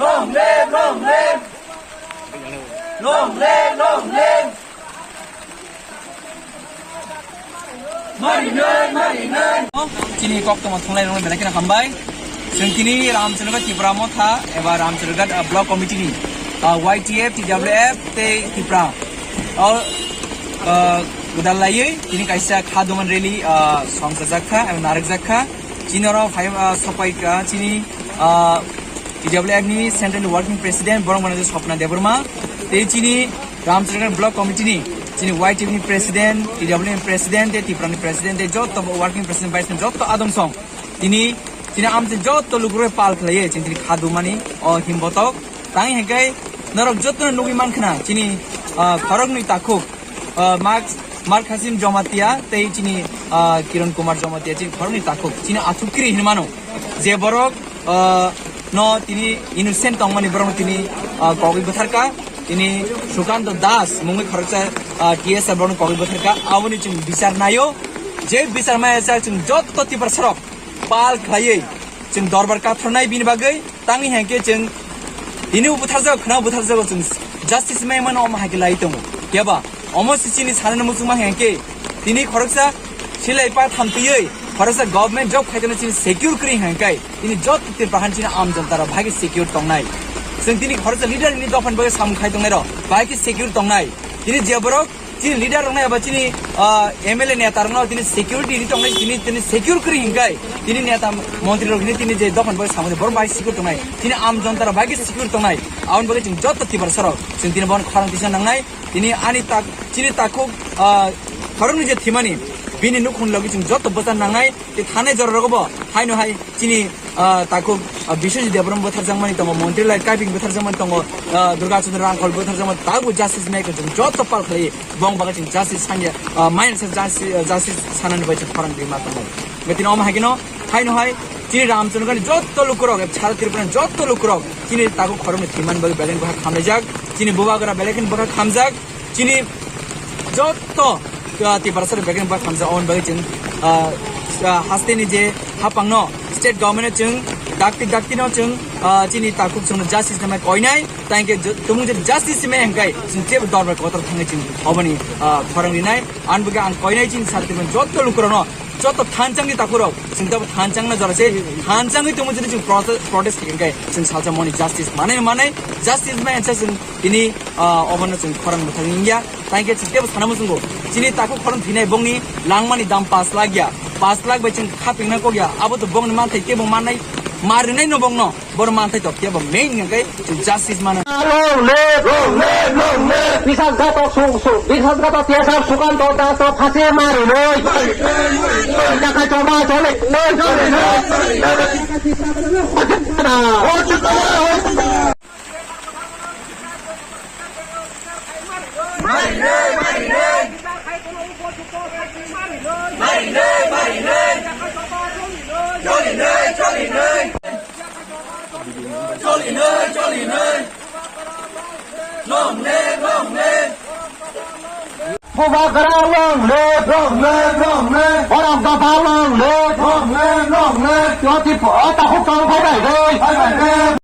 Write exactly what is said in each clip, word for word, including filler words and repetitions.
Long live, long live. Long live, long live. Marinai, marinai. Chini kok tongma thunglai rong belai kheno hambai. Chwng tini Ramchandra Tripura Motha eba Ramchandra, uh, Block Committee ni, uh, Y T F, T W F tei Tripura o, uh, gwdal laiwi tini kaisa kha duman rally, uh, songchajak kha eba narwkjak kha. Chini oro phai, ah, sopai ka chini, ah, T W F ni Central Working President borok manager Swapna Debbarma, tei chini Ramchandra Block Committee ni chini Y T F ni President, T W F ni President, tei Tripura ni President, tei joto bo Working President, Vice President joto adong song. Tini, chini amchai joto lukurok pal khlaiwi chini tini khadumani o himbotok. Tang hingke norok joto nugwi mankhna chini, ah, khoroknwi takhuk. Ah, Mark, Mark Hasim Jamatia tei chini, ah, Kiran Kumar Jamatia chini khoroknwi takhuk chini athukiri hinmano je borok, ah, no tini innocent tongmani borok tini, ah, kogwi bwtharka tini Sukanta Das mungwi khoroksa, ah, T S R borok kogwi bwtharka aboni chwng bichar naio je bichar maya chwng joto tiprasarok pal khlaiwi chwng dorbar kathornai bini bagwi tangwi hingke chwng tini bo butharjago khwnao butharjago chwng justice mai mano omo hai khe lai tongo keba omo se chini sanani muchungma hingke tini khoroksa silai pa thamtwiwi khoroksa government job khaitano chini secure kwrwi hingke tini joto Tripura han chini amjonta rok bahai khe secure tongnai chwng tini khoroksa leader ni dophani bagwi samung khai tongnai rok bahai khe secure tongnai tini je borok chini leader rok nai eba chini, ah, M L A neta rok no tini security ni tongnai tini, tini secure kwrwi hingkai tini neta montri rok ni tini je dophani bagwi samani borok bai secure tongnai tini am jonta rok bai khe secure tongnai aboni bagwi chwng joto tiprasa rok chwng tini bono khorang tisa nangnai tini ani tak chini takhuk, ah, khoroknwi je thimani bini nukhung logi chwng joto bwsa nangnai tei thanai jora rogo bo haino hai chini, ah, takhuk, ah, Biswajit Debbarma bwtharjakmani tongo, Montri Lal Kaiping bwtharjakmani tongo, ah, Durga Chandra Rangkhol bwtharjakmani, tabuk justice maker chwng joto pal khlai bong bagwi chwng justice sanya, ah, mayan sa justice, ah, justice sanani bai chwng khorang rima tongo. Betini omo hai kheno, haino hai, chini Ramchandra ni joto lukurok, sara Tripura ni joto lukurok, chini takhuk khoroknwi thwiman bagwi beleng bwkha khamlaijak, chini bubagra beleng bwkha khamjak, chini joto, ah, tiprasa rok begeng ba khamjak, aboni bagwi chwng, ah, ah, haste ni je hapang no state government no chwng dakti dakti no chwng, ah, chini takhuk chwng no justice nai koinai, tangke tumung je justice mai hingkai chwng jebo dorbar kotor thangwi chwng oboni, ah, khorang rinai, ani bagwi ang koinai chini sara Tripura joto lukurok no joto thanchangni takhurok, chwng tabo thanchangna jora se, thanchangwi tongmo jodi chwng protest, protest khaikha khe chwng salsa moni justice manai manai, justice mai ansa chwng tini, ah, obono chwng khorang mwthangwi wngya. Tangkhe chwng tebo sana muchungo, chini takhuk khorang thinai bongni langmani dam pash lakh ya, pash lakh bai chwng khapingna kok ya, abo to bongni manthai tebo mannai, marinai no bongno. Bono manthai tok kebo main hingke justice mana. Long live! Long live! Long live! Bisasgato su-, su-, bisasgato T S R Sukanta Das no phasi marinoi. Jakai choba chole. Marinoi, marinoi. Marinoi, marinoi. Cholinoi, cholinoi. Cholinoi, cholinoi. Long live, long live. Bubagra long live. Long live, long live. Borok dopha long live. Long live, long live. Yo, tipo, oh, takhuk tong phai bai dei. Phai bai dei.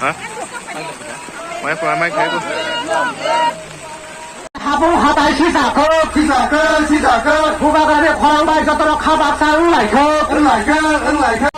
Ha? Mai pura mai khai ko. Habung hatai sijak kho. Sijak kho, sijak kho. Bubagrani khorang bai jotono kha baksa wng lai kho. Wng lai kho, wng lai kho.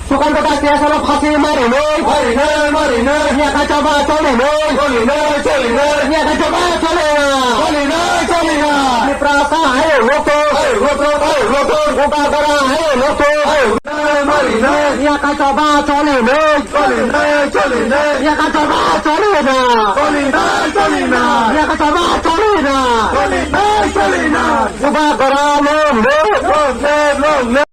Sukanta Das T S R no phasi marinoi. Marinoi, marinoi. Yakai choba cholinoi. Cholinoi, cholinoi. Yakai choba cholinoi. Cholinoi, cholinoi. Tiprasa hai lokto. Hai lokto, hai lokto. Bubagra hai lokto. Hai lokto. Marinoi. Yakai choba cholinoi. Cholinoi, cholinoi. Yakai choba cholinoi. Cholinoi, cholinoi. Yakai choba cholinoi. Cholinoi, cholinoi. Bubagra long live. Long live, long live.